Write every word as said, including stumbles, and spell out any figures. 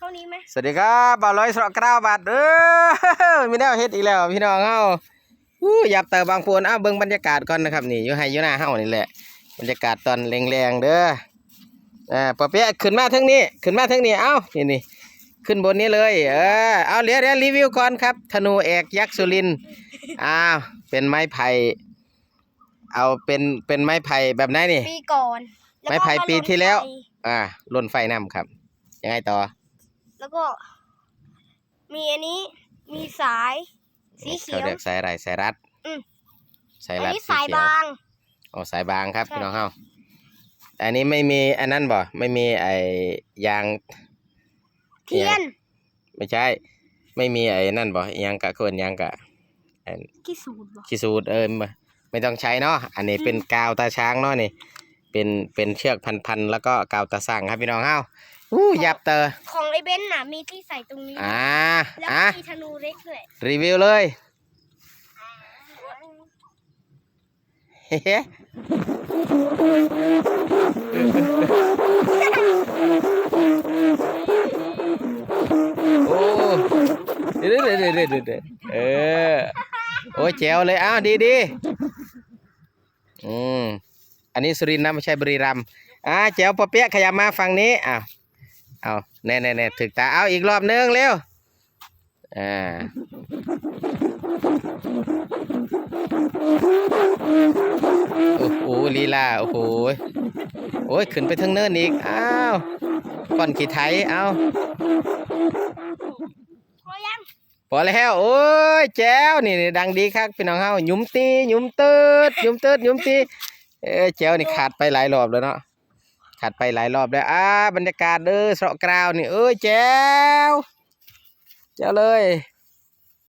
ท่านี้ไหม สวัสดีครับ บ่าวร้อยเสาะกราวบาดเออ มีแนวเฮ็ดอีกแล้วพี่น้องเฮาอู้ยับเตอร์บางปูนอ้าวเบิ่งบรรยากาศก่อนนะครับ นี่อยู่ไฮ่อยู่นาเฮานี่แหละ บรรยากาศตอนแลงๆเด้ออ่าปอเปี๊ยะขึ้นมาเทิงนี้ ขึ้นมาเทิงนี้เอ้านี่นี่ขึ้นบนนี้เลย เออเอาเดี๋ยวเดี๋ยวรีวิวก่อนครับ ธนูแอกยักษ์สุรินทร์อ้าวเป็นไม้ไผ่ เอาเป็นเป็นไม้ไผ่แบบไหนนี่ ปีก่อน ไม้ไผ่ปีที่แล้ว ก็มาลนไฟ อ่าลนไฟนำครับ ยังไงต่อ แล้วก็ มีอันนี้ มีสาย สีเขียว เขาเรียกสายอะไรสายรัด อืม สาย อัน รัด นี้ สี สาย เขียว บาง อ๋อสายบางครับ ใช่ พี่น้องเฮาอันนี้ไม่มีอันนั้นบ่ไม่มีไอ้ยาง เทียน ไม่ใช่ ไม่มีไอ้นั่นบ่ยังกะเคินยังกะไอ้ ขี้สูดบ่ ขี้สูดเออไม่ไม่ต้องใช้เนาะอันนี้เป็นกาวตาช้างเนาะนี่ เป็นเป็นเชือกพันๆแล้วก็กาวตาสังครับพี่น้องเฮาอู้ยับเตอร์ ของไอ้เบนซ์น่ะ มีที่ใส่ตรงนี้ อ่า แล้ว อ่ะ ก็มีธนูเล็กด้วย รีวิวเลยเฮ้ โอ้เดี๋ยวเดี๋ยวเดี๋ยวเดี๋ยวเดี๋ยวเออโอ้ยแจ๋วเลยอ้าวดีดีอืมอันนี้สุรินทร์นะไม่ใช่บุรีรัมย์อ่าแจ๋วปอเปี๊ยะขยับมาฝั่งนี้อ่ะเอาแน่แน่แน่ถึกตาเอาอีกรอบนึงเร็วอ่าโอ้โหลีลาโอ้โหโอ้ยขึ้นไปเทั้งเนินอีกอ้าวก้อนขี้ไถเอา พอยัง พอแล้วโอ้ยแจ๋วนี่นี่ดังดีครับพี่น้องเฮาหยุมตีหยุมเติดหยุมเติดหยุมตีเออแจ๋วนี่ขาดไปหลายรอบแล้วเนาะขาดไปหลายรอบแล้วอ่าบรรยากาศเด้อเสาะกราวนี่เอ้ยแจ๋วแจ๋วเลย